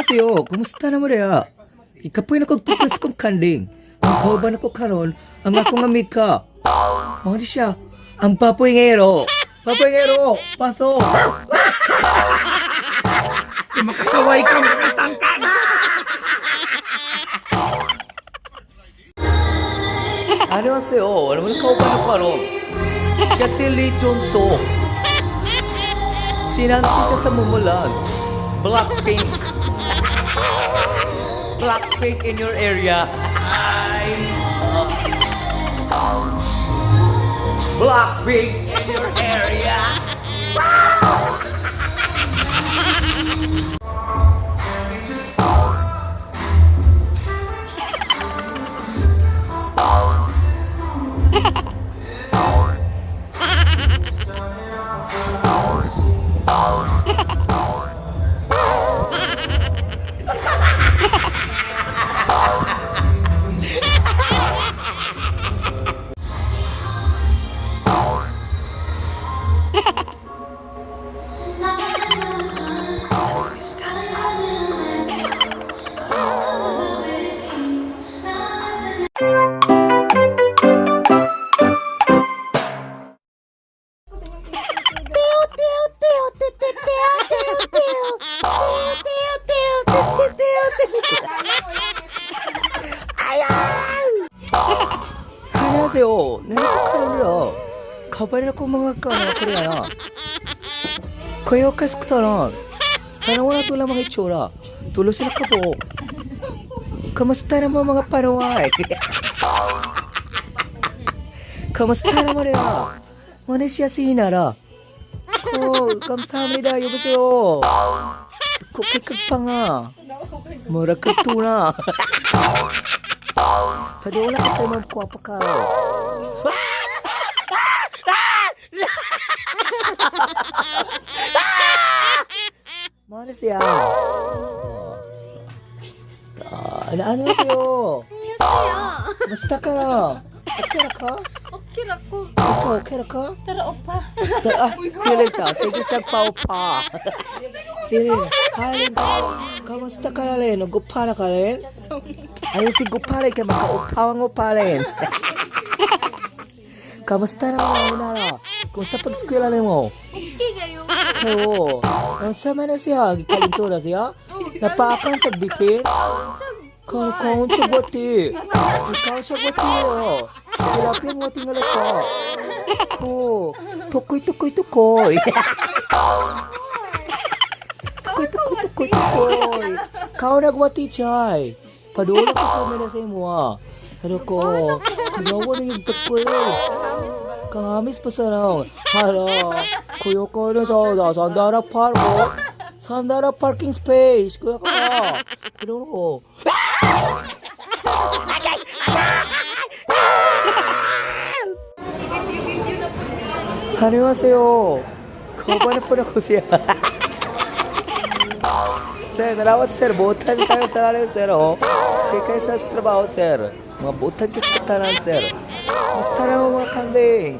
Annyeonghaseyo. Kumusta na mo reya? Ikapoy na kog tukas kong kanding. Ang kauban ako karon, ang akong amika. Mao ni siya. Ang papoy ngero. Papoy ngero, pasok. Di makasaway ka, makatangkan! Annyeonghaseyo. Alam mo na kauban ako karon. Siya si Lee Jong-soo. Si Nancy siya sa Mumulan. Blackpink. Blackpink in your area. Ay. Blackpink in your area. 안녕하세요. 네, 카로라. 가발이라 mga ka, Koreana. Kuya kaskutaran. Sana wala tula mga itsura. Tulo sila kabuok. Kamusta naman mga paraway? Kamusta naman rea? Mana siya si Hinara? 어, 감사합니다. 여보세요. 코케크팡아. 뭐라 크투나. Padula ka sa mga kwapa ka. Mana siya? Ah, ano ano kayo? 안녕하세요. Basta ka na. Okay ra ka? Okay ra ko. Ikaw, okay ra ka? Tara, opa. Ah, sige siya. Sige siya, paupa. Sige. Hi, kamusta ka na rin? Gupa na ka rin? Ayun si gupa rin kaya makaupaw ang upa rin. Kamusta na mga nara? Kumusta pag-eskwela mo? Okay kayo. Kayo. Ang sama na siya. Gikalinto na siya. Napaakan sa bikin. Kaon siya gwati. Ikaw siya gwati. Oh. Tilapia mo tingala ka. Oh. Tukoy, tukoy, tukoy. Tukoy, tukoy, tukoy, tukoy. Kao na gwati, chay. Padulo ko kami na sa imo, ah. Ano ko? Gawa na yung tukoy. Kamis pa sa nang. Hala. Kuya ko na sa Sandara Park, oh. Sandara parking space. Kuya ko na. Ano ko? 안녕하세요. 거반에 뿌려보세요. Sir, nalawas sir, buotan kayo sa lalo sir, oh. Kaya kayo sa trabaho sir. Mga buotan kayo sa tanan sir. Basta na mga kanding.